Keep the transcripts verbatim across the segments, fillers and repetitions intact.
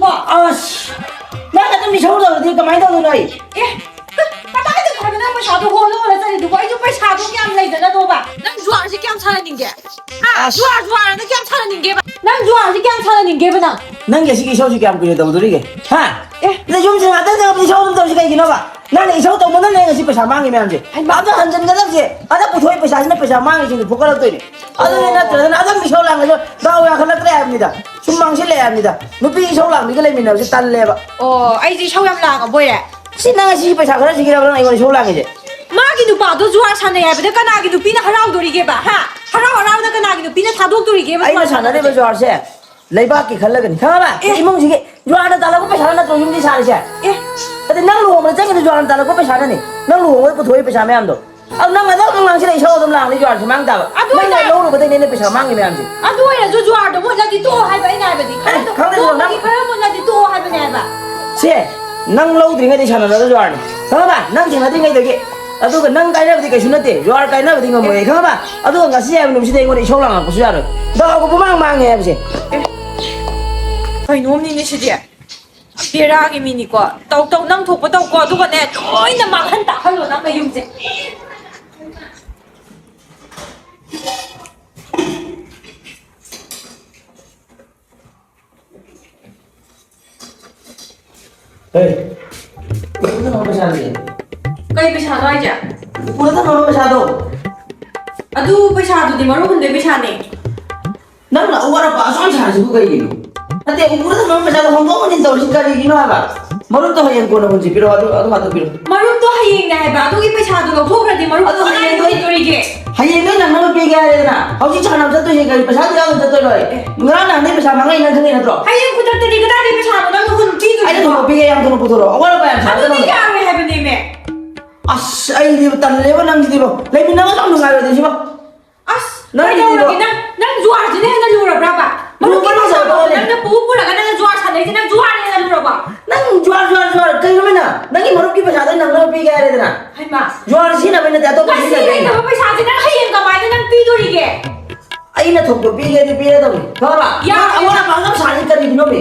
ꯑꯁ! ꯅꯪ ꯑꯗꯨꯝ ꯏꯁꯧ ꯇꯧꯔꯗꯤ ꯀꯃꯥꯏꯅ ꯇꯧꯗꯣꯏꯅꯣ ꯑꯩ? ꯑꯦ, ꯀ-, ꯀꯗꯥꯏꯗ ꯈꯔ ꯅꯪ ꯄꯩꯁꯥꯗꯣ ꯍꯣꯜꯂ ꯍꯣꯜꯂ ꯆꯠꯂꯤꯗꯨꯕꯣ? ꯑꯩꯁꯨ ꯄꯩꯁꯥꯗꯣ ꯀꯌꯥꯝ ꯂꯩꯗꯅꯗꯣꯕ? ꯅꯪ ꯖꯨꯋꯥꯔꯁꯤ ꯀꯌꯥꯝ ꯁꯥꯟꯅꯅꯤꯡꯒꯦ? ꯍꯥ? ꯑꯁ! ꯖꯨꯋꯥꯔ, ꯖꯨꯋꯥꯔ ꯑꯅ ꯀꯌꯥꯝ ꯁꯥꯟꯅꯅꯤꯡꯒꯦꯕ? ꯅꯪ ꯖꯨꯋꯥꯔꯁꯤ ꯀꯌꯥꯝ ꯁꯥꯟꯅꯅꯤꯡꯒꯦꯕ ꯅꯪ? ꯅꯪꯒꯤ ꯑꯁꯤꯒꯤ ꯏꯁꯧꯁꯤ ꯀꯌꯥꯝ ꯀꯨꯏꯅ ꯇꯧꯗꯣꯔꯤꯒꯦ? ꯍꯥ? ꯑꯦ꯫ ꯅꯪ ꯌꯨꯝꯁꯤ ꯉꯥꯛꯇꯪ ꯆꯪꯉꯛꯄꯗ ꯏꯁꯧ ꯑꯗꯨꯝ ꯇꯧꯔꯤꯁꯤ ꯀꯩꯒꯤꯅꯣꯕ? ꯅꯪꯅ ꯏꯁꯧ ꯇꯧꯃꯟꯗꯅ ꯑꯩ ꯉꯁꯤ ꯄꯩꯁꯥ ꯃꯥꯡꯉꯤ ꯃꯌꯥꯝꯁꯦ꯫ ꯍꯩꯃꯥ꯫ ꯑꯗꯣ ꯍꯟꯖꯤꯟꯒꯗꯕꯁꯦ, ꯑꯗ ꯄꯨꯊꯣꯛꯏ ꯄꯩꯁꯥꯁꯤꯅ ꯄꯩꯁꯥ ꯃꯥꯡꯉꯤꯁꯤꯡꯗꯣ ꯐꯨꯒꯠꯂꯛꯇꯣꯏꯅꯦ꯫ ꯑꯗꯨꯗꯤ ꯑꯣ꯫ ꯅꯠꯇ꯭ꯔꯒꯅ ꯑꯗꯨꯝ ꯏꯁꯧ ꯂꯥꯡꯉꯁꯨ ꯗꯥꯎ ꯌꯥꯈꯠꯂꯛꯇ꯭ꯔꯦ ꯍꯥꯏꯕꯅꯤꯗ꯫ ꯁꯨꯝ ꯃꯥꯡꯁꯤꯜꯂꯛꯑꯦ ꯍꯥꯏꯕꯅꯤꯗ꯫ ꯅꯨꯄꯤ ꯏꯁꯧ ꯂꯥꯡꯕꯤꯒ ꯂꯩꯃꯤꯟꯅꯕꯁꯦ ꯇꯜꯂꯦꯕ꯫ ꯑꯣ, ꯑꯩꯁꯦ ꯏꯁꯧ ꯌꯥꯝ ꯂꯥꯡꯉꯕ ꯑꯣꯏꯔꯦ? ꯁꯤ ꯅꯪ ꯉꯁꯤ ꯄꯩꯁꯥ ꯈꯔꯁꯤꯒꯤꯔꯕ ꯅꯪ ꯑꯩꯉꯣꯟꯗ ꯏꯁꯧ ꯂꯥꯡꯉꯤꯁꯦ? ꯃꯥꯒꯤ ꯅꯨꯄꯥꯗꯣ ꯖꯨꯋꯥꯔ ꯁꯥꯟꯅꯩ ꯍꯥꯏꯕꯗ ꯀꯅꯥꯒꯤ ꯅꯨꯄꯤꯅ ꯍꯔꯥꯎꯗꯣꯔꯤꯒꯦꯕ? ꯍꯥ? ꯍꯔꯥꯎ ꯍꯔꯥꯎꯅ ꯀꯅꯥꯒꯤ ꯅꯨꯄꯤꯅ ꯊꯥꯗꯣꯛꯇꯣꯔꯤꯒꯦꯕ ꯑꯩꯅ ꯖꯨꯋꯥꯔ ꯁꯥꯟꯅꯔꯤꯕ ꯁꯥꯟꯅꯕꯁꯦ? ꯖꯨꯋꯥꯔꯁꯦ ꯂꯩꯕꯥꯛꯀꯤ ꯈꯜꯂꯒꯅꯤ, ꯈꯪꯉꯕ? ꯑꯦ꯫ ꯏꯃꯨꯡꯁꯤꯒꯤ ꯖꯨꯋꯥꯔꯅ ꯇꯥꯜꯂꯛꯄ ꯄꯩꯁꯥ ꯅꯠꯇ꯭ꯔꯣ ꯌꯨꯝꯗꯤ ꯁꯥꯔꯤꯁꯦ? ꯑꯦ꯫ ꯑꯗ ꯅꯪ ꯂꯨꯍꯣꯡꯕꯗ ꯆꯪꯉꯤꯗꯣ ꯖꯨꯋꯥꯔꯅ ꯇꯥꯜꯂꯛꯄ ꯄꯩꯁꯥꯅꯅꯤ꯫ ꯅꯪ ꯂꯨꯍꯣꯡꯕꯗ ꯄꯨꯊꯣꯛꯏ ꯄꯩꯁꯥ ꯃꯌꯥꯝꯗꯣ꯫ ꯑꯗꯨ ꯅꯪ ꯑꯗꯨꯝ ꯉꯥꯡꯁꯤꯜꯂꯛꯏ, ꯏꯁꯧ ꯑꯗꯨꯝ ꯂꯥꯡꯂꯤ, ꯖꯨꯋꯥꯔꯁꯦ ꯃꯥꯡ ꯇꯥꯕ꯫ ꯑꯗꯨ ꯅꯪꯅ ꯑꯣꯏꯇꯥꯔ-, ꯂꯧꯔꯨꯕꯗꯩꯅꯦ ꯑꯩꯅ ꯄꯩꯁꯥ ꯃꯥꯡꯉꯤ ꯃꯌꯥꯝꯁꯦ꯫ ꯑꯗꯨ ꯑꯣꯏꯔꯁꯨ ꯖꯨꯋꯥꯔꯗꯣ ꯃꯨꯠꯂꯗꯤ ꯇꯣꯛꯑꯣ ꯍꯥꯏꯕ ꯑꯩꯅ ꯍꯥꯏꯕꯗꯤ꯫ ꯈꯔ ꯑꯦ, ꯇꯣꯛ-, ꯈꯪꯗꯦ, ꯖꯨꯋꯥꯔ, ꯅꯣꯡꯃꯒꯤ ꯅꯪ ꯈꯔ ꯃꯨꯠꯂꯗꯤ ꯇꯣꯛꯑꯣ ꯍꯥꯏꯕꯅꯦ ꯍꯥꯏꯕ꯫ ꯁꯦ, ꯅꯪ ꯂꯧꯗ꯭ꯔꯤꯉꯩꯗꯤ ꯁꯥꯟꯅꯔꯒ ꯖꯨꯋꯥꯔꯅꯤ, ꯈꯪꯉꯕ? ꯅꯪ ꯊꯦꯡꯅꯗ꯭ꯔꯤꯉꯩꯗꯒꯤ꯫ ꯑꯗꯨꯒ ꯅꯪ ꯀꯥꯏꯅꯕꯗꯤ ꯀꯩꯁꯨ ꯅꯠꯇꯦ, ꯖꯨꯋꯥꯔ ꯀꯥꯏꯅꯕꯗꯤ ꯉꯝꯃꯣꯏ, ꯈꯪꯉꯕ? ꯑꯗꯨꯒ ꯉꯁꯤ ꯍꯥꯏꯕ ꯅꯨꯃꯤꯠꯁꯤꯗ ꯑꯩꯉꯣꯟꯗ ꯏꯁꯧ ꯂꯥꯡꯉꯛꯄꯁꯨ ꯌꯥꯔꯣꯏ꯫ ꯗꯥꯎꯒ ꯄꯨꯃꯥꯡ ꯃꯥꯡꯉꯦ ꯍꯥꯏꯕꯁꯦ꯫ ꯑꯦ, ꯀꯩꯅꯣꯝꯅꯤꯅꯦ ꯁꯤꯗꯤ꯫ ꯕꯦꯔꯥꯒꯤ ꯃꯤꯅꯤꯀꯣ꯫ ꯇꯧ ꯇꯧ, ꯅꯪ ꯊꯣꯛꯄ ꯇꯧꯀꯣ, ꯑꯗꯨꯒꯅꯦ ꯂꯣꯏꯅ ꯃꯥꯡꯍꯟ ꯇꯥꯛꯍꯜꯂꯣ ꯅꯪ ꯅꯌꯨꯝꯁꯦ꯫ ꯍꯦ, ꯎꯄꯨꯗ ꯊꯝꯃꯝꯕ ꯄꯩꯁꯥꯗꯨꯗꯤ? ꯀꯩ ꯄꯩꯁꯥꯅꯣ ꯍꯥꯏꯁꯦ? ꯎꯄꯨꯗ ꯊꯝꯃꯝꯕ ꯄꯩꯁꯥꯗꯣ꯫ ꯑꯗꯨ ꯄꯩꯁꯥꯗꯨꯗꯤ ꯃꯔꯨꯞ ꯍꯨꯟꯕꯩ ꯄꯩꯁꯥꯅꯦ꯫ ꯅꯪꯅ ꯑꯋꯥꯠ ꯑꯄꯥ ꯑꯁꯨꯛ ꯌꯥꯝ ꯁꯥꯔꯤꯁꯤꯕꯨ ꯀꯩꯒꯤꯅꯣ? ꯅꯠꯇꯦ, ꯎꯄꯨꯗ ꯊꯝꯃꯝꯕ ꯄꯩꯁꯥꯗꯣ ꯍꯣꯟꯗꯣꯛ ꯍꯣꯟꯖꯤꯟ ꯇꯧꯔꯤꯁꯤ ꯀꯔꯤꯒꯤꯅꯣ ꯍꯥꯏꯕ? ꯃꯔꯨꯞꯇꯣ ꯍꯌꯦꯡ ꯀꯣꯟꯅ ꯍꯨꯟꯁꯤ, ꯄꯤꯔꯛꯑꯣ, ꯑꯗꯨ, ꯑꯗꯨ ꯉꯥꯛꯇ ꯄꯤꯔꯛꯑꯣ꯫ ꯃꯔꯨꯞꯇꯣ ꯍꯌꯦꯡꯅꯦ ꯍꯥꯏꯕ, ꯑꯗꯨꯒꯤ ꯄꯩꯁꯥꯗꯣ ꯂꯧꯊꯣꯛꯈ꯭ꯔꯗꯤ ꯃꯔꯨꯞꯇꯣ ꯑꯗꯨ ꯍꯌꯦꯡꯗꯣ ꯀꯗꯥꯏꯗ ꯂꯩꯗꯣꯔꯤꯒꯦ? ꯍꯌꯦꯡꯗꯣ ꯅꯪꯅꯕ ꯄꯤꯒꯦ ꯍꯥꯏꯔꯦꯗꯅ, ꯍꯧꯖꯤꯛ ꯁꯥꯟꯅꯕ ꯆꯠꯇꯣꯏꯁꯦ ꯀꯔꯤ ꯄꯩꯁꯥ ꯌꯥꯎꯗꯅ ꯆꯠꯇꯣꯏꯔꯣ ꯑꯩ? ꯑꯦ꯫ ꯉꯔꯥꯡ ꯅꯍꯥꯟꯗꯩ ꯄꯩꯁꯥ ꯃꯥꯡꯉꯛꯏ ꯅꯪ ꯈꯪꯉꯤ ꯅꯠꯇ꯭ꯔꯣ? ꯍꯌꯦꯡ ꯈꯨꯗꯛꯇꯗꯤ ꯀꯗꯥꯏꯗꯩ ꯄꯩꯁꯥꯅꯣ ꯅꯪꯅ ꯍꯨꯟ ꯄꯤꯗꯣꯏꯁꯤꯕꯣ? ꯑꯩꯅ ꯊꯣꯛꯄ ꯄꯤꯒꯦ, ꯌꯥꯝ ꯊꯨꯅ ꯄꯨꯊꯣꯔꯛꯑꯣ, ꯑꯋꯥꯠ ꯑꯄꯥ ꯌꯥꯝ ꯑꯗꯨꯗꯤ ꯁꯥꯒꯗꯕꯅꯦ꯫ ꯌꯥꯔꯣꯏ ꯍꯥꯏꯕꯅꯦꯃꯦ꯫ ꯑꯁ, ꯑꯩꯗꯤ ꯇꯜꯂꯦꯕ ꯅꯪꯁꯤꯗꯤꯕꯣ꯫ ꯂꯩꯃꯤꯟꯅꯕꯁꯨ ꯌꯥꯝ ꯅꯨꯡꯉꯥꯏꯔꯣꯏꯗꯣꯏꯁꯤꯕꯣ꯫ ꯑꯁ, ꯅꯪ ꯀꯩꯗꯧꯔꯒꯦ? ꯅꯪ, ꯅꯪ ꯖꯨꯋꯥꯔꯁꯤꯅ ꯍꯦꯟꯅ ꯂꯨꯔꯕ꯭ꯔꯕ? ꯃꯔꯨꯞꯀꯤ ꯂꯨꯕ ꯄꯩꯁꯥꯗꯣ ꯂꯨꯖꯕꯅꯦ꯫ ꯅꯪꯅ ꯄꯨ ꯄꯨꯔꯒ ꯅꯪꯅ ꯖꯨꯋꯥꯔ ꯁꯥꯟꯅꯩꯁꯦ, ꯅꯪ ꯖꯨꯋꯥꯔꯅ ꯍꯦꯟꯅ ꯂꯨꯔꯕꯣ? ꯅꯪ ꯖꯨꯋꯥꯔ, ꯖꯨꯋꯥꯔ, ꯖꯨꯋꯥꯔ ꯀꯩꯅꯣꯃꯦ ꯅꯪ? ꯅꯪꯒꯤ ꯃꯔꯨꯞꯀꯤ ꯄꯩꯁꯥꯗꯣ ꯅꯪꯅꯕ ꯄꯤꯒꯦ ꯍꯥꯏꯔꯦꯗꯅ꯫ ꯍꯩꯃꯥ꯫ ꯖꯨꯋꯥꯔ ꯁꯤꯖꯤꯟꯅꯕꯩ ꯅꯠꯇꯦ, ꯑꯇꯣꯞꯄ ꯉꯁꯤ ꯁꯤꯖꯤꯟꯅꯕꯩꯅꯦ꯫ ꯂꯩꯇꯕ ꯄꯩꯁꯥꯁꯦ ꯅꯪ ꯍꯌꯦꯡ ꯀꯃꯥꯏꯅ ꯅꯪ ꯄꯤꯗꯣꯔꯤꯒꯦ? ꯑꯩꯅ ꯊꯣꯛꯄ ꯄꯤꯒꯦꯗꯤ ꯄꯤꯔꯗꯧꯅꯤ꯫ ꯈꯪꯉꯕ? ꯌꯥꯔꯦ꯫ ꯅꯪ ꯑꯃꯣꯠ ꯑꯀꯥꯏ ꯑꯗꯨꯝ ꯁꯥꯔꯤ ꯀꯔꯤꯒꯤꯅꯣꯃꯦ?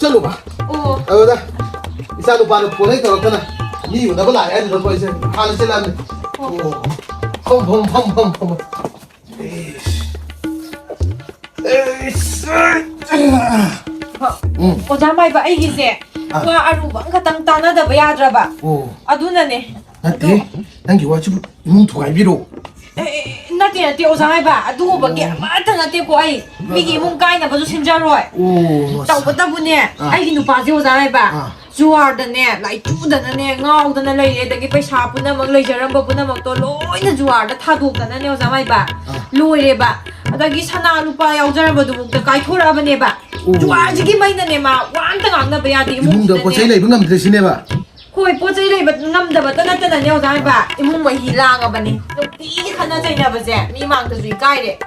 ꯆꯠꯂꯨꯕ꯫ ꯑꯣ꯫ ꯑꯗꯨꯗ ꯏꯆꯥ ꯅꯨꯄꯥꯗꯣ ꯐꯣꯟ ꯍꯦꯛ ꯇꯧꯔꯛꯇꯅ ꯃꯤ ꯎꯅꯕ ꯂꯥꯛꯑꯦ ꯍꯥꯏꯗꯨꯗꯀꯣ ꯑꯩꯁꯦ ꯍꯥꯟꯅ ꯆꯦꯜꯂꯛꯑꯕꯅꯤ꯫ ꯑꯣ꯫ ꯐꯝ, ꯐꯝ, ꯐꯝ, ꯐꯝ, ꯐꯝ꯫ ꯑꯩꯁ꯫ ꯑꯩꯁ꯫ ꯎꯝ꯫ ꯑꯣꯖꯥ ꯃꯥꯏꯕ, ꯑꯩꯒꯤꯁꯦ ꯑꯥ꯫ ꯋꯥ ꯑꯔꯨꯕ ꯑꯃꯈꯛꯇꯪ ꯇꯥꯟꯅꯗꯕ ꯌꯥꯗ꯭ꯔꯕ꯫ ꯑꯣ꯫ ꯑꯗꯨꯅꯅꯦ꯫ ꯅꯠꯇꯦ, ꯑꯗꯣ ꯅꯪꯒꯤ ꯋꯥꯁꯤꯕꯨ ꯏꯃꯨꯡ ꯊꯨꯒꯥꯏꯕꯤꯔꯣ? ꯑꯦ, ꯑꯦ, ꯅꯠꯇꯦ, ꯅꯠꯇꯦ, ꯑꯣꯖꯥ ꯃꯥꯏꯕ, ꯑꯗꯨꯒꯨꯝꯕꯒꯤ ꯑꯣ꯫ ꯑꯃꯠꯇ ꯅꯠꯇꯦꯀꯣ꯫ ꯑꯩ ꯃꯤꯒꯤ ꯏꯃꯨꯡ ꯀꯥꯏꯅꯕꯁꯨ ꯁꯤꯟꯖꯔꯣꯏ꯫ ꯑꯣ, ꯑꯁ꯫ ꯇꯧꯕꯇꯕꯨꯅꯦ, ꯑꯥ꯫ ꯑꯩꯒꯤ ꯅꯨꯄꯥꯁꯦ ꯑꯣꯖꯥ ꯃꯥꯏꯕ, ꯑꯥ꯫ ꯖꯨꯋꯥꯔꯗꯅꯦ, ꯂꯥꯏꯆꯨꯗꯅꯅꯦ, ꯉꯥꯎꯗꯅ ꯂꯩꯔꯦ, ꯑꯗꯒꯤ ꯄꯩꯁꯥ ꯄꯨꯝꯅꯃꯛ, ꯂꯩꯖꯔꯝꯕ ꯄꯨꯝꯅꯃꯛꯇꯣ ꯂꯣꯏꯅ ꯖꯨꯋꯥꯔꯗ ꯊꯥꯗꯣꯛꯇꯅꯅꯦ, ꯑꯣꯖꯥ ꯃꯥꯏꯕ, ꯑꯥ꯫ ꯂꯣꯏꯔꯦꯕ꯫ ꯑꯗꯒꯤ ꯁꯅꯥ ꯂꯨꯄꯥ ꯌꯥꯎꯖꯔꯝꯕꯗꯨꯕꯨꯛꯇ ꯀꯥꯏꯊꯣꯔꯛꯑꯕꯅꯦꯕ꯫ ꯑꯣ꯫ ꯖꯨꯋꯥꯔꯁꯤꯒꯤ ꯃꯩꯅꯅꯦ ꯃꯥ ꯋꯥ ꯑꯝꯇ ꯉꯥꯡꯅꯕ ꯌꯥꯗꯦ ꯏꯃꯨꯡꯗ ꯏꯃꯨꯡꯁꯤꯗꯅꯦ꯫ ꯄꯣꯠ ꯆꯩ ꯂꯩꯕ ꯉꯝꯗ꯭ꯔꯦ ꯁꯤꯅꯦꯕ? ꯍꯣꯏ, ꯄꯣꯠ ꯆꯩ ꯂꯩꯕ ꯉꯝꯗꯕꯇ ꯅꯠꯇꯅꯅꯦ, ꯑꯣꯖꯥ ꯍꯥꯏꯕ, ꯏꯃꯨꯡ ꯃꯍꯤ ꯂꯥꯡꯉꯕꯅꯤ꯫ ꯅꯨꯡꯇꯤꯒꯤ ꯈꯠꯅ ꯆꯩꯅꯕꯁꯦ ꯃꯤ ꯃꯥꯡꯗꯁꯨ ꯏꯀꯥꯏꯔꯦ꯫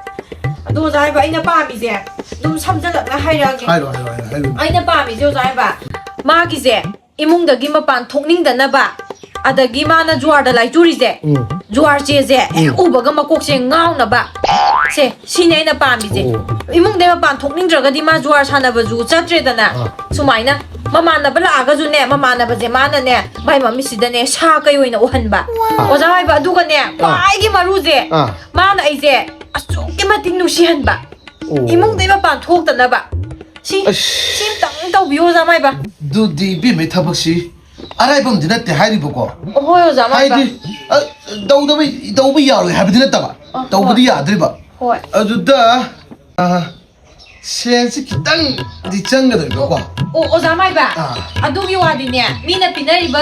ꯑꯗꯣ ꯑꯣꯖꯥ ꯍꯥꯏꯕ, ꯑꯩꯅ ꯄꯥꯝꯃꯤꯁꯦ ꯑꯗꯨꯝ ꯁꯝꯖꯜꯂꯛꯅ ꯍꯥꯏꯔꯛꯑꯒꯦ꯫ ꯍꯥꯏꯔꯣ, ꯍꯥꯏꯔꯣ, ꯍꯥꯏꯔꯣ, ꯍꯥꯏꯔꯣ꯫ ꯑꯩꯅ ꯄꯥꯝꯃꯤꯁꯦ ꯑꯣꯖꯥ ꯍꯥꯏꯕ, ꯃꯥꯒꯤꯁꯦ ꯏꯃꯨꯡꯗꯒꯤ ꯃꯄꯥꯟ ꯊꯣꯛꯅꯤꯡꯗꯅꯕ, ꯑꯗꯒꯤ ꯃꯥꯅ ꯖꯨꯋꯥꯔꯗ ꯂꯥꯏꯆꯨꯔꯤꯁꯦ, ꯎꯝ꯫ ꯖꯨꯋꯥꯔ ꯆꯦꯁꯦ ꯍꯦꯛ ꯎꯝ꯫ ꯎꯕꯒ ꯃꯀꯣꯛꯁꯦ ꯉꯥꯎꯅꯕ꯫ ꯁꯦ, ꯁꯤꯅꯦ ꯑꯩꯅ ꯄꯥꯝꯃꯤꯁꯦ꯫ ꯑꯣ꯫ ꯏꯃꯨꯡꯗꯩ ꯃꯄꯥꯟ ꯊꯣꯛꯅꯤꯡꯗ꯭ꯔꯒꯗꯤ ꯃꯥ ꯖꯨꯋꯥꯔ ꯁꯥꯟꯅꯕꯁꯨ ꯆꯠꯇ꯭ꯔꯦꯗꯅ꯫ ꯑꯥ꯫ ꯁꯨꯃꯥꯏꯅ ꯃꯃꯥꯟꯅꯕ ꯂꯥꯛꯑꯒꯁꯨꯅꯦ, ꯃꯃꯥꯟꯅꯕꯁꯦ ꯃꯥꯅꯅꯦ, ꯃꯥꯏ ꯃꯃꯤꯠꯁꯤꯗꯅꯦ, ꯁꯥ ꯀꯩ ꯑꯣꯏꯅ ꯎꯍꯟꯕ꯫ ꯑꯣꯖꯥ ꯍꯥꯏꯕ, ꯑꯗꯨꯒꯅꯦ, ꯑꯥ꯫ ꯈ꯭ꯋꯥꯏꯒꯤ ꯃꯔꯨꯁꯦ, ꯑꯥ꯫ ꯃꯥꯅ ꯑꯩꯁꯦ ꯑꯁꯨꯛꯀꯤ ꯃꯇꯤꯛ ꯅꯨꯡꯁꯤꯍꯟꯕ꯫ ꯑꯣ꯫ ꯏꯃꯨꯡꯗꯩ ꯃꯄꯥꯟ ꯊꯣꯛꯇꯅꯕ꯫ ꯁꯤ, ꯑꯁ꯫ ꯁꯤ ꯑꯝꯇꯪ ꯇꯧꯕꯤꯌꯨ, ꯑꯣꯖꯥ ꯃꯥꯏꯕ꯫ ꯑꯗꯨꯗꯤ ꯏꯕꯦꯝꯃꯩ ꯊꯕꯛꯁꯤ ꯑꯔꯥꯏꯕ ꯑꯃꯗꯤ ꯅꯠꯇꯦ ꯍꯥꯏꯔꯤꯕꯀꯣ꯫ ꯍꯣꯏ, ꯑꯣꯖꯥ ꯃꯥꯏꯕ꯫ ꯍꯥꯏꯗꯤ, ꯑ, ꯇꯧꯗꯕ, ꯇꯧꯕ ꯌꯥꯔꯣꯏ ꯍꯥꯏꯕꯗꯤ ꯅꯠꯇꯕ꯫ ꯑ, ꯇꯧꯕꯗꯤ ꯍꯣꯏ꯫ ꯌꯥꯗ꯭ꯔꯤꯕ꯫ ꯍꯣꯏ꯫ ꯑꯗꯨꯗ, ꯑ, ꯁꯦꯟꯁꯤ ꯈꯤꯇꯪꯗꯤ ꯆꯪꯒꯗꯣꯏꯕꯀꯣ꯫ ꯑꯣ, ꯑꯣꯖꯥ ꯃꯥꯏꯕ꯫ ꯑꯥ꯫ ꯑꯗꯨꯒꯤ ꯋꯥꯗꯤꯅꯦ, ꯃꯤꯅ ꯄꯤꯅꯔꯤꯕ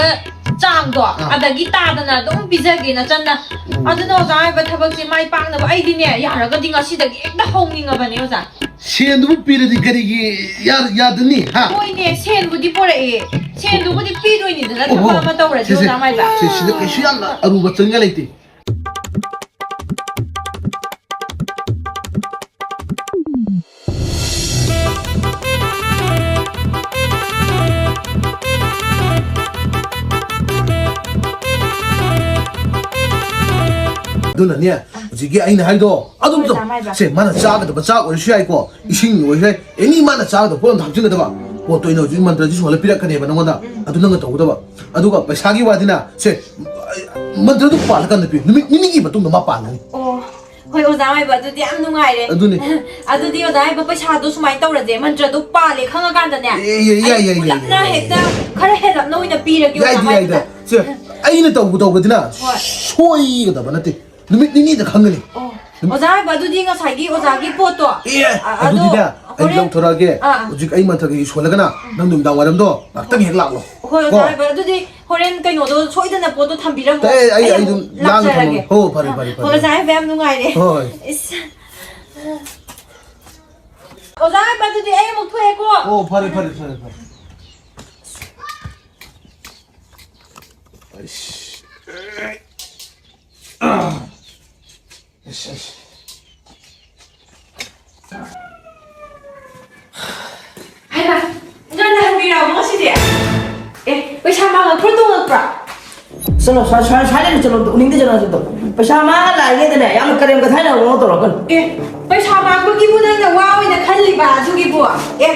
ꯆꯥꯡꯗꯣ, ꯑꯥ꯫ ꯑꯗꯒꯤ ꯇꯥꯗꯅ ꯑꯗꯨꯝ ꯄꯤꯖꯒꯦ ꯅꯆꯟꯅ꯫ ꯎꯝ꯫ ꯑꯗꯨꯅ ꯑꯣꯖꯥ ꯃꯥꯏꯕ ꯊꯕꯛꯁꯦ ꯃꯥꯏ ꯄꯥꯛꯅꯕ ꯑꯩꯗꯤꯅꯦ, ꯌꯥꯔꯒꯗꯤ ꯉꯁꯤꯗꯒꯤ ꯍꯦꯛꯇ ꯍꯧꯅꯤꯡꯉꯕꯅꯦ, ꯑꯣꯖꯥ꯫ ꯁꯦꯟꯗꯨꯕꯨ ꯄꯤꯔꯗꯤ ꯀꯔꯤꯒꯤ ꯌꯥ-, ꯌꯥꯗꯅꯤ, ꯍꯥ? ꯍꯣꯏꯅꯦ, ꯁꯦꯟꯕꯨꯗꯤ ꯄꯣꯔꯛꯑꯦ꯫ ꯁꯦꯟꯗꯨꯕꯨꯗꯤ ꯄꯤꯗꯣꯏꯅꯤꯗꯅ, ꯑꯣꯍꯣ꯫ ꯊꯕꯛ ꯑꯃ ꯇꯧꯔꯗꯤ, ꯁꯦ, ꯁꯦ꯫ ꯑꯣꯖꯥ ꯃꯥꯏꯕ꯫ ꯁꯦ, ꯁꯤꯗ ꯀꯩꯁꯨ ꯌꯥꯝꯅ ꯑꯔꯨꯕ ꯆꯪꯅꯤꯡꯉꯥꯏ ꯂꯩꯇꯦ꯫ ꯑꯗꯨꯅꯅꯦ, ꯍꯧꯖꯤꯛꯀꯤ ꯑꯩꯅ ꯍꯥꯏꯗꯣ, ꯑꯗꯨꯝ ꯍꯣꯏ, ꯇꯧ꯫ ꯆꯥꯃ ꯍꯥꯏꯕ꯫ ꯁꯦ, ꯃꯥꯅ ꯆꯥꯒꯗꯕ ꯆꯥꯛ ꯑꯣꯏꯔꯁꯨ ꯌꯥꯏꯀꯣ, ꯏꯁꯤꯡ ꯑꯣꯏꯔꯁꯨ ꯌꯥꯏ, ꯑꯦꯅꯤ ꯃꯥꯅ ꯆꯥꯒꯗꯕ ꯄꯣꯠ ꯑꯃ ꯍꯥꯞꯆꯤꯟꯒꯗꯕ ꯄꯣꯠꯇꯣ ꯑꯩꯅ ꯍꯧꯖꯤꯛ ꯃꯟꯇ꯭ꯔꯁꯤ ꯁꯨꯍꯜꯂ ꯄꯤꯔꯛꯀꯅꯦꯕ ꯅꯪꯉꯣꯟꯗ꯫ ꯎꯝ꯫ ꯑꯗꯨ ꯅꯪꯅ ꯇꯧꯒꯗꯕ꯫ ꯑꯗꯨꯒ ꯄꯩꯁꯥꯒꯤ ꯋꯥꯗꯤꯅ, ꯁꯦ, ꯃꯟꯇ꯭ꯔꯗꯨ ꯄꯥꯜꯂꯀꯥꯟꯗ ꯄꯤꯌꯨ꯫ ꯅꯨꯃꯤꯠ ꯅꯤꯅꯤꯒꯤ ꯃꯇꯨꯡꯗ ꯃꯥ ꯄꯥꯜꯂꯅꯤ꯫ ꯑꯣ꯫ ꯍꯣꯏ, ꯑꯣꯖꯥ ꯑꯣꯏꯕ, ꯑꯗꯨꯗꯤ ꯌꯥꯝ ꯅꯨꯡꯉꯥꯏꯔꯦ꯫ ꯑꯗꯨꯅꯦ꯫ ꯑꯗꯨꯗꯤ ꯑꯣꯖꯥ ꯑꯣꯏꯕ, ꯄꯩꯁꯥꯗꯣ ꯁꯨꯃꯥꯏꯅ ꯇꯧꯔꯁꯦ, ꯃꯟꯇ꯭ꯔꯗꯣ ꯄꯥꯜꯂꯦ ꯈꯪꯉꯀꯥꯟꯗꯅꯦ, ꯑꯦ, ꯌꯥꯏ, ꯌꯥꯏ, ꯑꯩ ꯌꯥꯏ, ꯌꯥꯏ, ꯄꯨꯂꯞꯅ ꯌꯥꯏ, ꯌꯥꯏ, ꯍꯦꯛꯇ ꯌꯥꯏ꯫ ꯈꯔ ꯍꯦꯜꯂꯞꯅ ꯑꯣꯏꯅ ꯄꯤꯔꯒꯦ, ꯑꯣꯖꯥ ꯌꯥꯏꯗ, ꯍꯥꯏꯕꯗ꯫ ꯌꯥꯏꯗ꯫ ꯁꯦ, ꯑꯩꯅ ꯇꯧꯕ ꯇꯧꯕꯗꯤꯅ ꯍꯣꯏ꯫ ꯁꯣꯏꯒꯗꯕ ꯅꯠꯇꯦ꯫ ꯅꯨꯃꯤꯠ ꯅꯤꯅꯤꯗ ꯈꯪꯒꯅꯤ꯫ ꯑꯣ꯫ ꯑꯣꯖꯥ ꯍꯥꯏꯕ, ꯑꯗꯨꯗꯤ ꯉꯁꯥꯏꯒꯤ ꯑꯣꯖꯥꯒꯤ ꯄꯣꯠꯇꯣ, ꯑꯦ, ꯑ, ꯑꯗꯣ ꯑꯗꯨꯗꯤꯅꯦ, ꯑꯩ ꯍꯣꯔꯦꯟ ꯂꯧꯊꯣꯔꯛꯑꯒꯦ꯫ ꯑꯥ, ꯑꯥ꯫ ꯍꯧꯖꯤꯛ ꯑꯩ ꯃꯟꯇ꯭ꯔ ꯀꯩꯀꯩ ꯁꯣꯜꯂꯒꯅ ꯅꯪ ꯅꯨꯃꯤꯗꯥꯡ ꯋꯥꯏꯔꯝꯗꯣ ꯉꯥꯛꯇꯪ ꯍꯦꯛ ꯂꯥꯛꯂꯣ꯫ ꯍꯣꯏ, ꯀꯣ? ꯑꯣꯖꯥ ꯍꯥꯏꯕ, ꯑꯗꯨꯗꯤ ꯍꯣꯔꯦꯟ ꯀꯩꯅꯣꯗꯣ ꯁꯣꯏꯗꯅ ꯄꯣꯠꯇꯣ ꯊꯝꯕꯤꯔꯝꯃꯣ꯫ ꯑꯦ, ꯑꯩ, ꯑꯩ ꯑꯩ ꯑꯗꯨꯝ ꯑꯃꯨꯛ ꯂꯥꯡꯅ ꯂꯥꯛꯆꯔꯒꯦ꯫ ꯊꯝꯃꯒꯦ꯫ ꯍꯣ, ꯐꯔꯦ, ꯐꯔꯦ, ꯐꯔꯦ꯫ ꯍꯣ, ꯑꯣꯖꯥ ꯍꯥꯏꯕ, ꯌꯥꯝ ꯅꯨꯡꯉꯥꯏꯔꯦ꯫ ꯍꯣꯏ꯫ ꯏꯁ꯫ ꯑꯣꯖꯥ ꯍꯥꯏꯕ, ꯑꯗꯨꯗꯤ ꯑꯩ ꯑꯃꯨꯛ ꯊꯣꯛꯑꯦꯀꯣ꯫ ꯑꯣ, ꯐꯔꯦ, ꯐꯔꯦ, ꯐꯔꯦ, ꯐꯔꯦ꯫ ꯑꯩꯁ꯫ ꯑꯩꯁ, ꯑꯩꯁ꯫ ꯍꯥꯏꯃ, ꯉꯟꯅ ꯍꯟꯕꯤꯔꯛꯑꯕꯣ ꯉꯁꯤꯗꯤ? ꯑꯦ, ꯄꯩꯁꯥ ꯃꯥꯡꯉꯛꯄ꯭ꯔꯣ ꯇꯣꯡꯉꯛꯄ꯭ꯔꯣ? ꯆꯠꯂꯣ, ꯁ꯭ꯋꯥꯏ, ꯁ꯭ꯋꯥꯏ, ꯁ꯭ꯋꯥꯏꯗꯒꯤ ꯆꯠꯂꯣ ꯑꯝꯇ, ꯎꯅꯤꯡꯗꯦ, ꯆꯠꯂꯣ, ꯆꯠꯂꯣ꯫ ꯄꯩꯁꯥ ꯃꯥꯡꯉ ꯂꯥꯛꯏꯉꯩꯗꯅꯦ, ꯌꯥꯝꯅ ꯀꯔꯦꯝ ꯀꯊꯥꯏꯅꯕ ꯃꯑꯣꯡ ꯇꯧꯔꯛꯀꯅꯨ꯫ ꯑꯦ, ꯄꯩꯁꯥ ꯃꯥꯡꯕꯒꯤꯕꯨ ꯅꯪꯅ ꯋꯥ ꯑꯣꯏꯅ ꯈꯜꯂꯤꯕ ꯑꯗꯨꯒꯤꯕꯨ? ꯑꯦ,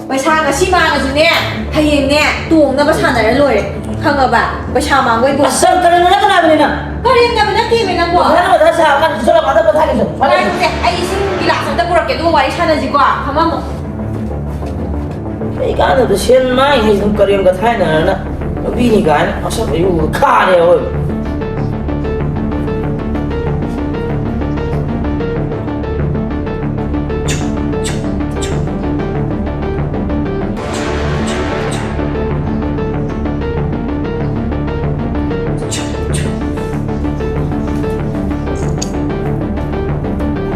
ꯄꯩꯁꯥ ꯉꯁꯤ ꯃꯥꯡꯉꯁꯨꯅꯦ, ꯍꯌꯦꯡꯅꯦ, ꯇꯣꯡꯅꯕ ꯁꯥꯟꯅꯔ ꯂꯣꯏꯔꯦ꯫ ꯈꯪꯉꯕ? ꯄꯩꯁꯥ ꯃꯥꯡꯕꯩ ꯄꯣꯠ꯫ ꯑꯁ, ꯀꯔꯦꯝꯅꯕ ꯀꯅꯥꯕꯅꯤ ꯅꯪ? ꯀꯔꯦꯝꯅꯕ ꯅꯠꯇꯦꯃꯤ ꯅꯪꯕꯣ꯫ ꯐꯖꯅ ꯃꯊꯥ ꯁꯥꯔꯀꯥꯟꯗ ꯆꯠꯂꯣ, ꯑꯗ ꯄꯣꯊꯥꯒꯦ ꯆꯠꯂꯣ꯫ ꯐꯔꯦ꯫ ꯉꯥꯏꯈꯣꯁꯦ, ꯑꯩ ꯏꯁꯤꯡ ꯒꯤꯂꯥꯁ ꯑꯝꯇ ꯄꯨꯔꯛꯀꯦ, ꯑꯗꯨꯒ ꯋꯥꯔꯤ ꯁꯥꯟꯅꯁꯤꯀꯣ꯫ ꯐꯝꯃꯝꯃꯣ꯫ ꯀꯩ ꯀꯥꯟꯗꯕꯗ ꯁꯦꯟ ꯃꯥꯡꯉꯤꯉꯩ ꯑꯗꯨꯝ ꯀꯔꯦꯝ ꯀꯊꯥꯏꯅꯔꯅ ꯅꯨꯄꯤꯅꯤ ꯀꯥꯏꯅ ꯃꯁꯛ ꯃꯌꯨ ꯈꯥꯔꯦ ꯑꯑꯣꯏꯕ꯫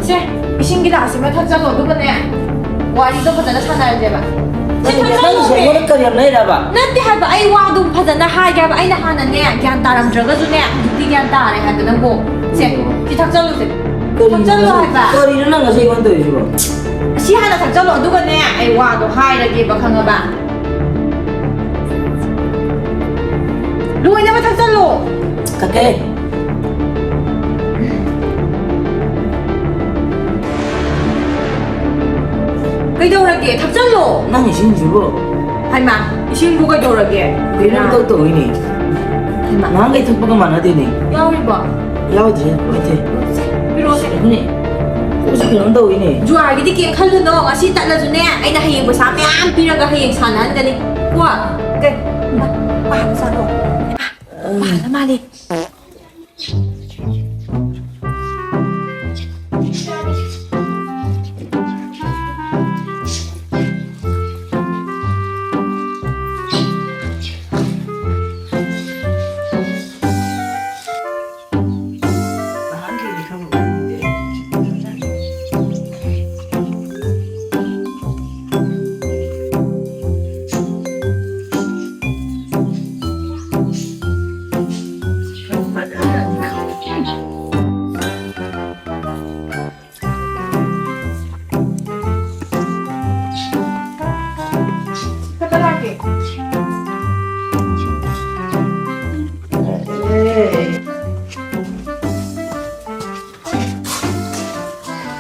ꯁꯦ, ꯏꯁꯤꯡ ꯒꯤꯂꯥꯁꯁꯤꯃ ꯊꯛꯆꯜꯂꯣ, ꯑꯗꯨꯒꯅꯦ, ꯋꯥꯔꯤꯗꯣ ꯐꯖꯅ ꯁꯥꯟꯅꯔꯁꯦꯕ꯫ ꯁꯤ ꯅꯪ, ꯅꯪꯁꯦ ꯊꯛꯆꯜꯂꯣꯃꯦ꯫ ꯑꯩꯉꯣꯟꯗ ꯀꯔꯦꯝꯅꯩꯔꯕ? ꯅꯠꯇꯦ ꯍꯥꯏꯕ, ꯑꯩ ꯋꯥꯗꯨ ꯐꯖꯅ ꯍꯥꯏꯒꯦ ꯍꯥꯏꯕ꯫ ꯑꯩꯅ ꯍꯥꯟꯅꯅꯦ, ꯒ꯭ꯌꯥꯟ ꯇꯥꯔꯝꯗ꯭ꯔꯒꯁꯨꯅꯦ, ꯍꯧꯖꯤꯛꯇꯤ ꯒ꯭ꯌꯥꯟ ꯇꯥꯔꯦ ꯍꯥꯏꯕ ꯅꯪꯕꯨ꯫ ꯁꯦ, ꯁꯤ ꯊꯛꯆꯜꯂꯨꯁꯦ꯫ ꯀꯔꯤꯅꯣ ꯊꯛꯆꯜꯂꯣ ꯅꯪ, ꯍꯥꯏꯕ꯫ ꯀꯔꯤꯅꯣ ꯅꯪ ꯉꯁꯤ ꯑꯩꯉꯣꯟꯗ ꯇꯧꯔꯤꯁꯤꯕꯣ? ꯁꯤ ꯍꯥꯟꯅ ꯊꯛꯆꯜꯂꯣ, ꯑꯗꯨꯒꯅꯦ, ꯑꯩ ꯋꯥꯗꯣ ꯍꯥꯏꯔꯒꯦꯕ, ꯈꯪꯉꯕ? ꯂꯣꯏꯅꯕ ꯊꯛꯆꯜꯂꯣ꯫ ꯊꯛꯀꯦ꯫ ꯀꯩꯗꯧꯔꯒꯦ? ꯊꯛꯆꯜꯂꯣ꯫ ꯅꯪ ꯏꯁꯤꯡꯁꯤꯕꯨ? ꯍꯩꯃꯥ, ꯏꯁꯤꯡꯕꯨ ꯀꯩꯗꯧꯔꯒꯦ? ꯀꯩꯅꯣꯝ ꯏꯇꯧ ꯇꯧꯏꯅꯦ꯫ ꯍꯩꯃꯥ꯫ ꯅꯍꯥꯟꯈꯩ ꯊꯛꯄꯒ ꯃꯥꯟꯅꯗꯦꯅꯦ꯫ ꯌꯥꯎꯔꯤꯕꯣ? ꯌꯥꯎꯗ꯭ꯔꯦ, ꯂꯣꯏꯊꯦ꯫ ꯁꯦ, ꯄꯤꯔꯛꯑꯣꯁꯦ꯫ ꯅꯦ, ꯀꯣꯛꯁꯦ ꯀꯩꯅꯣꯝ ꯇꯧꯋꯤꯅꯦ꯫ ꯖꯨꯋꯥꯔꯒꯤꯗꯤ ꯀꯩꯝ ꯈꯜꯂꯨꯅꯣ, ꯉꯁꯤ ꯇꯠꯂꯁꯨꯅꯦ, ꯑꯩꯅ ꯍꯌꯦꯡ ꯄꯩꯁꯥ ꯃꯌꯥꯝ ꯄꯤꯔꯒ ꯍꯌꯦꯡ ꯁꯥꯟꯅꯍꯟꯒꯅꯤ꯫ ꯀꯣ? ꯀꯩ? ꯃꯥ, ꯃꯥ ꯍꯥꯟꯅ ꯆꯥꯔꯣ꯫ ꯃꯥ ꯍꯥꯟꯅ ꯃꯥꯜꯂꯦ꯫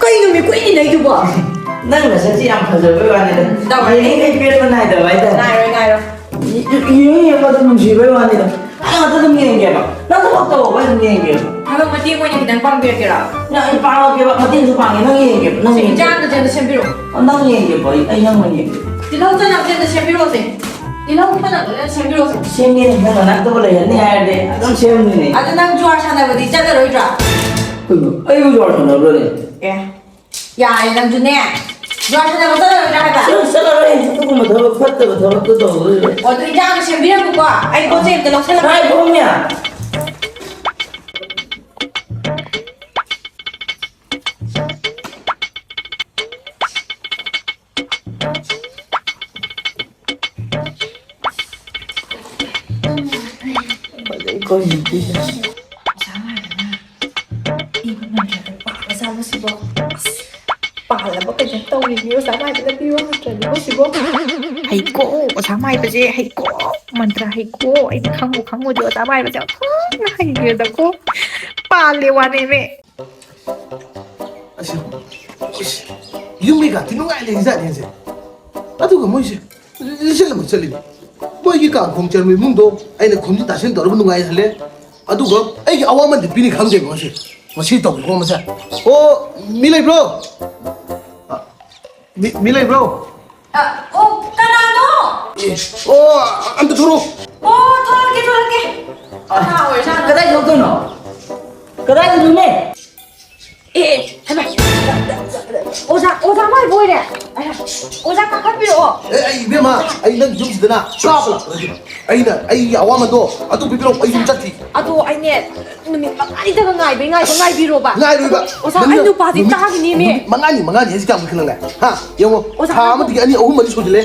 ꯀꯩꯅꯣ ꯃꯤ ꯀꯨꯏꯅ ꯂꯩꯗꯨꯕꯣ? ꯅꯪ ꯅꯁꯛꯁꯤ ꯌꯥꯝ ꯐꯖꯕꯩ ꯋꯥꯅꯤꯗ꯫ ꯇꯧꯔꯦ꯫ ꯌꯦꯡꯉꯤꯉꯩ ꯄꯦꯟꯕ ꯅꯥꯏꯗꯕ ꯍꯥꯏꯇꯥꯔꯦ꯫ ꯅꯥꯏꯔꯣꯏ, ꯅꯥꯏꯔꯣꯏ꯫ ꯌꯦꯡꯉꯤꯉꯩ ꯑꯗꯨꯝ ꯅꯨꯡꯁꯤꯕꯩ ꯋꯥꯅꯤꯗ꯫ ꯑꯩ ꯉꯥꯛꯇ ꯑꯗꯨꯝ ꯌꯦꯡꯒꯦꯕ꯫ ꯅꯪ ꯊꯕꯛ ꯇꯧꯕ ꯑꯩ ꯑꯗꯨꯝ ꯌꯦꯡꯒꯦꯕ꯫ ꯊꯕꯛ ꯃꯇꯦꯡ ꯑꯣꯏꯅ ꯈꯤꯇꯪ ꯄꯥꯡꯕꯤꯔꯛꯀꯦꯔꯥ? ꯅꯪ ꯑꯩ ꯄꯥꯡꯉꯛꯀꯦꯕ, ꯃꯇꯦꯡꯁꯨ ꯄꯥꯡꯉꯦ, ꯅꯪ ꯌꯦꯡꯒꯦꯕ, ꯅꯪ ꯁꯤ ꯌꯦꯡꯒꯦꯕ꯫ ꯏꯟꯖꯥꯡꯗꯨꯁꯨ ꯑꯝꯇ ꯁꯦꯝꯕꯤꯔꯛꯑꯣ꯫ ꯑꯣ, ꯅꯪ ꯌꯦꯡꯒꯦꯕ, ꯑꯩ, ꯑꯩ ꯅꯪ ꯑꯣꯏꯅ ꯌꯦꯡꯒꯦ꯫ ꯇꯤꯜꯍꯧ ꯆꯅꯝꯁꯦ ꯑꯝꯇ ꯁꯦꯝꯕꯤꯔꯛꯑꯣꯁꯦ꯫ ꯇꯤꯜꯍꯧ ꯆꯅꯝꯁꯦ ꯑꯝꯇ ꯁꯦꯝꯕꯤꯔꯛꯑꯣꯁꯦ꯫ ꯁꯦꯝꯒꯦꯅꯦ, ꯅꯪ ꯅꯅꯥꯛꯇꯕꯨ ꯂꯩꯔꯅꯤ ꯍꯥꯏꯔꯗꯤ ꯑꯗꯨꯝ ꯁꯦꯝꯗꯣꯏꯅꯦ꯫ ꯑꯗꯨ ꯅꯪ ꯖꯨꯋꯥꯔ ꯁꯥꯟꯅꯕꯗꯤ ꯆꯠꯂꯔꯣꯏꯗ꯭ꯔꯥ? ꯀꯩꯅꯣ? ꯑꯩꯕꯨ ꯖꯨꯋꯥꯔ ꯁꯥꯟꯅꯕ꯭ꯔꯣꯅꯦ? ꯑꯦ, ꯌꯥꯔꯦ ꯅꯪꯁꯨꯅꯦ꯫ ꯖꯨꯋꯥꯔ ꯁꯥꯟꯅꯕ ꯆꯠꯂꯔꯣꯏꯗ꯭ꯔꯥ ꯍꯥꯏꯕ? ꯆꯠꯂꯣ, ꯆꯠꯂꯔꯣꯏ꯫ ꯑꯗꯨꯒꯨꯝꯕ ꯊꯕꯛ ꯐꯠꯇꯕ ꯊꯕꯛꯇꯣ ꯇꯧꯔꯔꯣꯏ꯫ ꯑꯣ, ꯑꯗꯨ ꯏꯟꯖꯥꯡꯗꯣ ꯁꯦꯝꯕꯤꯔꯝꯃꯨꯀꯣ꯫ ꯑꯩ ꯄꯣꯠ ꯆꯩ ꯑꯝꯇ ꯂꯧꯁꯜꯂꯛꯀꯦ꯫ ꯉꯥꯏꯈꯣꯃꯤ꯫ ꯐꯖꯩꯀꯣ ꯍꯧꯖꯤꯛꯀꯤꯁꯦ꯫ ꯑꯣꯖꯥ ꯃꯥꯏꯕꯅ ꯏꯕ ꯃꯟꯇ꯭ꯔꯗꯣ ꯄꯥꯕ ꯖꯥꯠꯂꯣ ꯁꯤꯕꯣ? ꯑꯁ, ꯄꯥꯜꯂꯕ ꯀꯩꯅꯣꯝ ꯇꯧꯔꯤꯅꯤ ꯑꯣꯖꯥ ꯃꯥꯏꯕꯅ ꯄꯤꯕ ꯃꯟꯇ꯭ꯔꯗꯨꯕꯨ ꯁꯤꯕꯣ? ꯍꯩꯀꯣ, ꯑꯣꯖꯥ ꯃꯥꯏꯕꯁꯦ ꯍꯩꯀꯣ, ꯃꯟꯇ꯭ꯔ ꯍꯩꯀꯣ꯫ ꯑꯩꯗꯤ ꯈꯪꯕꯨ ꯈꯪꯉꯨꯗꯦ ꯑꯣꯖꯥ ꯃꯥꯏꯕꯁꯦ ꯑꯣꯟꯊꯣꯛꯅ ꯍꯩꯈ꯭ꯔꯦꯗꯀꯣ꯫ ꯄꯥꯜꯂꯦ ꯋꯥꯅꯦꯃꯦ꯫ ꯑꯁ, ꯑꯁ, ꯌꯨꯝ ꯀꯩꯀꯥꯗꯤ ꯅꯨꯡꯉꯥꯏ ꯂꯩꯔꯤꯖꯥꯠꯅꯤ ꯍꯧꯖꯤꯛ꯫ ꯑꯗꯨꯒ ꯃꯣꯏꯁꯦ ꯔꯤꯖꯜ ꯑꯃ ꯆꯠꯂꯤꯅꯤ꯫ ꯃꯣꯏꯒꯤ ꯀꯥꯡꯈꯣꯡ ꯆꯟꯕ ꯏꯃꯨꯡꯗꯣ ꯑꯩꯅ ꯈꯨꯝꯖꯤꯟ ꯇꯥꯁꯤꯟ ꯇꯧꯔꯒ ꯅꯨꯡꯉꯥꯏꯍꯜꯂꯦ꯫ ꯑꯗꯨꯒ ꯑꯩꯒꯤ ꯑꯋꯥꯃꯟꯗꯤ ꯄꯤꯅꯤ ꯈꯪꯗꯦꯕ ꯃꯁꯤ꯫ ꯃꯁꯤ ꯇꯧꯏꯀꯣ ꯃꯁꯦ꯫ ꯑꯣ, ꯃꯤ ꯂꯩꯕ꯭ꯔꯣ? ꯑ, ꯃꯤ, ꯃꯤ ꯂꯩꯕ꯭ꯔꯣ? ꯑ, ꯑꯣ, ꯀꯅꯥꯅꯣ? ꯑꯦ, ꯑꯣ, ꯑꯝꯇ ꯊꯣꯔꯛꯑꯣ꯫ ꯑꯣ, ꯊꯣꯔꯛꯀꯦ, ꯊꯣꯔꯛꯀꯦ꯫ ꯀꯅꯥ ꯑꯣꯏꯔꯖꯥꯠꯅꯣ? ꯀꯗꯥꯏ ꯊꯣꯛꯇꯣꯏꯅꯣ? ꯀꯗꯥꯏꯗꯅꯣꯅꯦ? ꯑꯦ, ꯍꯩꯃꯥ꯫ ꯑꯣꯖꯥ, ꯑꯣꯖꯥ ꯃꯥꯏꯕ ꯑꯣꯏꯔꯦ꯫ ꯑꯣꯖꯥ, ꯀꯥꯈꯠꯄꯤꯔꯛꯑꯣ꯫ ꯑꯦ, ꯑꯩ, ꯏꯕꯦꯝꯃ, ꯑꯩ ꯅꯪ ꯌꯨꯝꯁꯤꯗꯅ ꯆꯥꯕ ꯂꯥꯛꯄ ꯅꯠꯇꯦ꯫ ꯑꯩꯅ ꯑꯩꯒꯤ ꯑꯋꯥꯃꯟꯗꯣ ꯑꯗꯨ ꯄꯤꯕꯤꯔꯛꯑꯣ, ꯑꯩ ꯌꯨꯝ ꯆꯠꯈꯤ꯫ ꯑꯗꯣ ꯑꯩꯅꯦ, ꯅꯨꯃꯤꯠ ꯃꯉꯥꯅꯤꯗꯒ ꯉꯥꯏꯕꯩ ꯉꯥꯏꯕ ꯉꯥꯏꯕꯤꯔꯣꯕ꯫ ꯉꯥꯏꯔꯣꯏꯕ꯫ ꯑꯣꯖꯥ, ꯑꯩ ꯅꯪꯅ ꯅꯨꯄꯥꯁꯦ ꯅꯨꯃꯤꯠ, ꯇꯥꯈꯤꯅꯦꯃꯤ꯫ ꯅꯨꯃꯤꯠ ꯃꯉꯥꯅꯤ, ꯃꯉꯥꯅꯤ ꯍꯥꯏꯁꯤ ꯀꯌꯥꯝ ꯈꯜꯂꯪꯂꯦ? ꯍꯥ? ꯌꯦꯡꯉꯣ, ꯑꯣꯖꯥ, ꯊꯥ ꯅꯪꯕꯨ ꯑꯃꯗꯒꯤ ꯑꯅꯤ, ꯑꯍꯨꯝ, ꯃꯔꯤ ꯁꯨꯖꯤꯜꯂꯦ꯫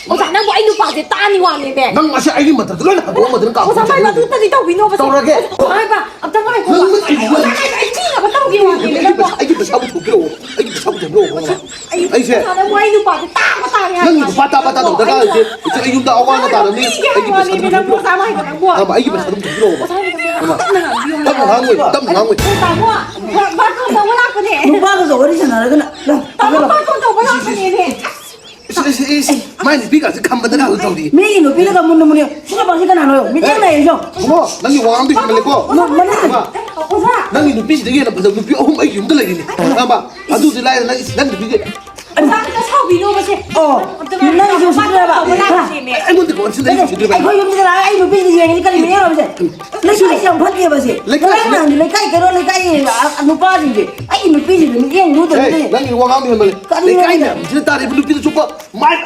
ꯑꯣꯖꯥ, ꯅꯪꯕꯨ ꯑꯩ ꯅꯨꯄꯥꯁꯦ ꯇꯥꯅꯤ ꯋꯥꯅꯦꯃꯦ꯫ ꯅꯪ ꯉꯁꯤ ꯑꯩꯒꯤ ꯃꯊꯛꯇ ꯂꯣꯏꯅ ꯍꯟꯗꯣꯛꯑꯝꯃꯗꯤ ꯅꯪ ꯀꯥ ꯑꯣꯖꯥ, ꯈꯨꯗꯤꯡ ꯃꯥꯏꯕ, ꯆꯠꯂꯣꯏꯗ꯭ꯔꯣ? ꯑꯗꯨꯝꯇꯗꯤ ꯇꯧꯕꯤꯅꯣꯕꯁꯦ꯫ ꯇꯧꯔꯒꯦ꯫ ꯑꯣꯖꯥ, ꯃꯥꯏꯕ, ꯑꯝꯇ ꯉꯥꯏꯈꯣ꯫ ꯅꯪ ꯑꯩ ꯑꯣꯖꯥ, ꯃꯥꯏꯕ, ꯑꯩ ꯊꯤꯅꯕ ꯇꯧꯒꯦ ꯋꯥꯅꯦꯃꯤ ꯑꯩꯒꯤ ꯅꯪꯕꯣ꯫ ꯄꯩꯁꯥ, ꯑꯩꯒꯤ ꯄꯩꯁꯥꯕꯨ ꯊꯣꯛꯄꯤꯔꯛꯑꯣ꯫ ꯑꯩꯒꯤ ꯄꯩꯁꯥꯕꯨ ꯊꯣꯛꯄꯤꯔꯛꯑꯣ, ꯏꯕꯦꯝꯃ꯫ ꯑꯩ, ꯑꯩꯁꯦ ꯑꯣꯖꯥ, ꯅꯪꯕꯨ ꯑꯩ ꯅꯨꯄꯥꯁꯦ ꯇꯥꯕ ꯇꯥꯔꯦ ꯍꯥꯏꯕ꯫ ꯅꯪꯒꯤ ꯅꯨꯄꯥ ꯇꯥꯕ ꯇꯥꯗꯕ ꯗꯔꯀꯥꯔ ꯂꯩꯇꯦ꯫ ꯏꯆꯦ, ꯑꯩ ꯌꯨꯝꯗ ꯑꯋꯥ ꯑꯅꯥ ꯇꯥꯔꯝꯅꯤ꯫ ꯑꯩꯒꯤ ꯄꯩꯁꯥꯗꯨ ꯊꯣꯛꯄꯤꯔꯛꯑꯣ꯫ ꯑꯃ, ꯑꯩꯒꯤ ꯄꯩꯁꯥꯗꯨ ꯊꯣꯛꯄꯤꯔꯛꯑꯣꯕ꯫ ꯑꯃ, ꯇꯞꯅ ꯉꯥꯡꯉꯣꯏ, ꯇꯞꯅ ꯉꯥꯡꯉꯣꯏ꯫ ꯅꯨꯄꯥꯒꯁꯨ ꯋꯥꯔꯤ ꯁꯥꯟꯅꯔꯒꯅ, ꯏꯁ, ꯏꯁ, ꯏꯁ, ꯏꯁ, ꯃꯥꯏ ꯅꯨꯄꯤꯒꯁꯦ ꯈꯝꯕꯗ ꯂꯥꯛꯑꯣ ꯇꯧꯔꯤ꯫ ꯃꯤꯒꯤ ꯅꯨꯄꯤꯗꯒ ꯃꯨꯟꯅ ꯃꯨꯟꯅ, "ꯁꯤ ꯅꯨꯄꯥꯁꯤ ꯀꯅꯥꯅꯣ?" ꯃꯤꯠꯌꯦꯡ ꯅꯥꯏꯌꯦ, ꯌꯦꯡꯉꯣ꯫ ꯏꯕꯨꯡꯉꯣ, ꯅꯪꯒꯤ ꯋꯥꯉꯥꯡꯗꯣ ꯍꯦꯟꯃꯜꯂꯦꯀꯣ꯫ ꯃ-, ꯃꯅꯦ꯫ ꯏꯃꯥ, ꯅꯪꯒꯤ ꯅꯨꯄꯤꯁꯤꯗꯒꯤ ꯍꯦꯟꯅ ꯐꯖꯕ ꯅꯨꯄꯤ ꯑꯍꯨꯝ ꯑꯩꯒꯤ ꯌꯨꯝꯗ ꯂꯩꯔꯤꯅꯦ꯫ ꯈꯪꯉꯕ? ꯑꯗꯨꯗꯤ ꯂꯥꯏꯔꯦ, ꯅꯪ, ꯅꯪ ꯅꯨꯄꯤꯁꯦ ꯑꯣꯖꯥ, ꯑꯝꯇ ꯁꯥꯎꯕꯤꯅꯣꯕꯁꯦ꯫ ꯑꯣ, ꯑꯝꯇ ꯅꯪꯒꯤꯁꯨ ꯎꯁꯤꯠꯇ꯭ꯔꯕ? ꯄꯥꯊꯣꯛꯄ ꯍꯥ? ꯂꯥꯛꯄꯅꯦꯃꯦ꯫ ꯑꯩꯉꯣꯟꯗ ꯀꯃꯥꯏꯅ ꯁꯤꯗ ꯑꯩ ꯎꯁꯤꯠꯇ꯭ꯔꯤꯕ? ꯑꯩꯈꯣꯏ ꯌꯨꯝꯗ ꯂꯥꯛꯑꯒ ꯑꯩ ꯅꯨꯄꯤꯁꯦ ꯌꯦꯡꯉꯗꯤ ꯀꯔꯤ ꯃꯤꯅꯦ ꯍꯥꯏꯕꯁꯦ? ꯂꯩꯀꯥꯏꯁꯦ ꯌꯥꯝ ꯐꯠꯇꯦꯕ ꯁꯤ꯫ ꯂꯩꯀꯥꯏ ꯉꯔꯥꯡ ꯅꯍꯥꯟꯗꯤ ꯂꯩꯀꯥꯏ ꯀꯩꯅꯣ, ꯂꯩꯀꯥꯏ, ꯑ, ꯑ, ꯅꯨꯄꯥꯁꯤꯡꯁꯦ ꯑꯩꯒꯤ ꯅꯨꯄꯤꯁꯤꯡꯗ ꯃꯤꯠꯌꯦꯡ ꯂꯨꯗꯕꯅꯦ꯫ ꯑꯦ, ꯅꯪꯒꯤ ꯋꯥꯉꯥꯡꯗꯣ ꯍꯦꯟꯃꯜꯂꯦ꯫ ꯀꯔꯤꯅꯣ? ꯂꯩꯀꯥꯏ ꯃꯌꯥꯝꯁꯤꯅ ꯇꯥꯔꯤꯕ ꯅꯨꯄꯤꯗ ꯆꯨꯞꯄ ꯃꯥꯏ꯫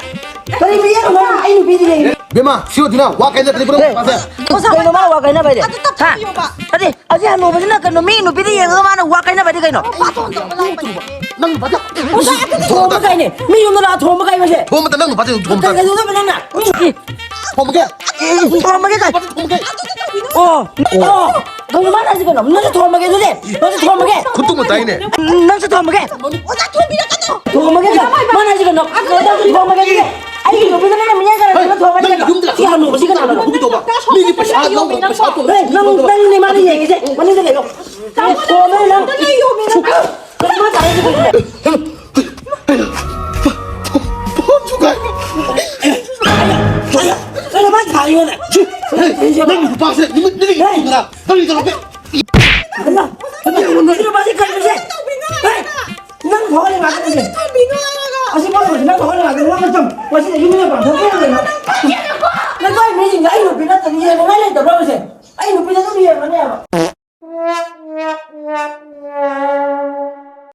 ꯀꯔꯤ ꯃꯤꯅꯣ? ꯑꯩ ꯅꯨꯄꯤꯗꯤ ꯂꯩ꯫ ꯕꯦꯝꯃ, ꯁꯤ ꯑꯣꯏꯗꯤꯅ ꯋꯥ ꯀꯥꯏꯅꯗ꯭ꯔꯤꯕ꯭ꯔꯣ? ꯍꯦ, ꯃꯥꯁꯦ? ꯑꯣꯖꯥ, ꯀꯩꯅꯣ ꯃꯥ ꯋꯥ ꯀꯥꯏꯅꯕ ꯍꯥꯏꯗꯤ? ꯑꯗꯨ ꯍꯥ? ꯇꯞꯊꯤꯌꯣꯕ꯫ ꯑꯗꯤ, ꯑꯁꯤ ꯍꯅꯨꯕꯁꯤꯅ ꯀꯩꯅꯣ ꯃꯤ ꯅꯨꯄꯤꯗ ꯌꯦꯡꯉꯒ ꯃꯥꯅ ꯋꯥ ꯀꯥꯏꯅꯕ ꯍꯥꯏꯗꯤ ꯀꯩꯅꯣ? ꯅꯨꯄꯥ ꯊꯣꯡ ꯇꯧꯕ ꯂꯥꯛꯄꯅꯦ꯫ ꯅꯪ ꯅꯨꯄꯥꯗꯤ ꯑꯣꯖꯥ, ꯑꯗꯨꯗꯤ ꯊꯣꯝꯕ ꯀꯥꯏꯅꯦ꯫ ꯃꯤ ꯌꯨꯝꯗ ꯂꯥꯛꯑ ꯊꯣꯝꯕ ꯀꯥꯏ ꯃꯁꯦ? ꯊꯣꯝꯕ ꯅꯪ ꯅꯨꯄꯥꯗꯤ ꯑꯗꯨꯝ ꯊꯣꯝꯕ ꯀꯩ ꯇꯥꯕ꯫ ꯀꯩꯗꯧꯗꯣꯏꯕ ꯅꯪꯅ? ꯊꯣꯝꯕꯒꯦ? ꯊꯣꯝꯕꯒꯦ ꯀꯥꯏ? ꯊꯣꯝꯕꯒꯦ? ꯑꯣ, ꯑꯣ꯫ ꯀꯩꯅꯣ ꯃꯥꯅ ꯍꯥꯏꯁꯦ ꯀꯩꯅꯣ? ꯅꯪꯁꯨ ꯊꯣꯝꯕꯒꯦ ꯑꯗꯨꯗꯤ? ꯅꯪꯁꯨ ꯊꯣꯝꯕꯒꯦ? ꯈꯨꯠꯇꯨ ꯃꯇꯥꯏꯅꯦ꯫ ꯅꯪꯁꯨ ꯊꯣꯝꯕꯒꯦ? ꯑꯣꯖꯥ, ꯊꯣꯝꯕꯤꯔꯛꯀꯅꯣ꯫ ꯊꯣꯝꯕꯒꯦ ꯀꯥꯏ? ꯃꯥꯅ ꯍꯥꯏꯁꯦ ꯀꯩꯅꯣ? ꯅꯪꯁꯨ ꯊꯣꯝꯕꯒꯦ ꯑꯗꯨꯗꯤ? ꯑꯩꯒꯤ ꯅꯨꯄꯤꯗ ꯅꯪꯅ ꯃꯤꯌꯥꯡ ꯈꯔ ꯍꯦ, ꯅꯪꯅ ꯊꯣꯝꯕꯒꯦ ꯅꯪꯒꯤ ꯀꯥꯏ? ꯌꯨꯝꯗ ꯁꯤ ꯍꯅꯨꯕꯁꯤ ꯀꯅꯥꯅꯣ? ꯊꯣꯝꯕ ꯇꯧꯕ꯫ ꯃꯤꯒꯤ ꯄꯩꯁꯥ ꯂꯧꯕ, ꯄꯩꯁꯥ ꯇꯣꯟꯕ꯫ ꯍꯦ, ꯅꯪ, ꯅꯪꯅꯦ ꯃꯥꯅ ꯌꯦꯡꯉꯤꯁꯦ꯫ ꯃꯅꯤꯡꯗ ꯂꯩꯌꯣ꯫ ꯇꯥꯃꯣ, ꯊꯣꯝꯕ ꯅꯪ꯫ ꯅꯪ ꯂꯩꯌꯣꯃꯤ, ꯅꯪ꯫ ꯀꯩꯅꯣ ꯃꯥ ꯇꯥꯔꯤꯁꯦ ꯀꯩꯅꯣ? ꯐꯣꯟꯁꯨ ꯀꯥꯏ꯫ ꯀꯩꯅꯣ ꯃꯥ ꯊꯥꯔꯤꯉꯣꯅꯦ? ꯍꯦ, ꯅꯪꯒꯤ ꯅꯨꯄꯥꯁꯦ ꯅꯨꯃꯤꯠ ꯅꯤꯅꯤ ꯍꯦ꯫ ꯁꯨꯗꯅ ꯀꯔꯤ ꯇꯧꯔꯒꯦ? ꯀꯩꯅꯣ? ꯁꯤ ꯅꯨꯄꯥꯁꯤ ꯀꯔꯤꯅꯣ ꯁꯦ? ꯇꯧꯕꯤꯅꯣ ꯍꯦ! ꯍꯥꯏꯔꯒ! ꯅꯪ ꯐꯥꯎꯍꯜꯂꯦ ꯉꯥꯛꯇ ꯅꯪꯁꯦ꯫ ꯇꯧꯕꯤꯅꯣ ꯍꯥꯏꯔꯒ! ꯑꯁꯤ ꯃꯣꯏ ꯃꯁꯤ ꯅꯪ ꯐꯥꯎꯍꯜꯂꯦ ꯉꯥꯛꯇ ꯅꯪ ꯆꯨꯝ꯫ ꯃꯁꯤꯗ ꯌꯨꯝꯗ ꯄꯥꯟꯊꯣꯛꯄ ꯌꯥꯔꯣꯏ ꯅꯪ꯫ ꯅꯪ ꯀꯔꯤ ꯃꯤꯁꯤꯡꯁꯦ ꯑꯩ ꯅꯨꯄꯤ ꯅꯠꯇ꯭ꯔꯗꯤ ꯌꯦꯡꯅꯉꯥꯏ ꯂꯩꯇꯕ꯭ꯔꯣ ꯃꯁꯦ?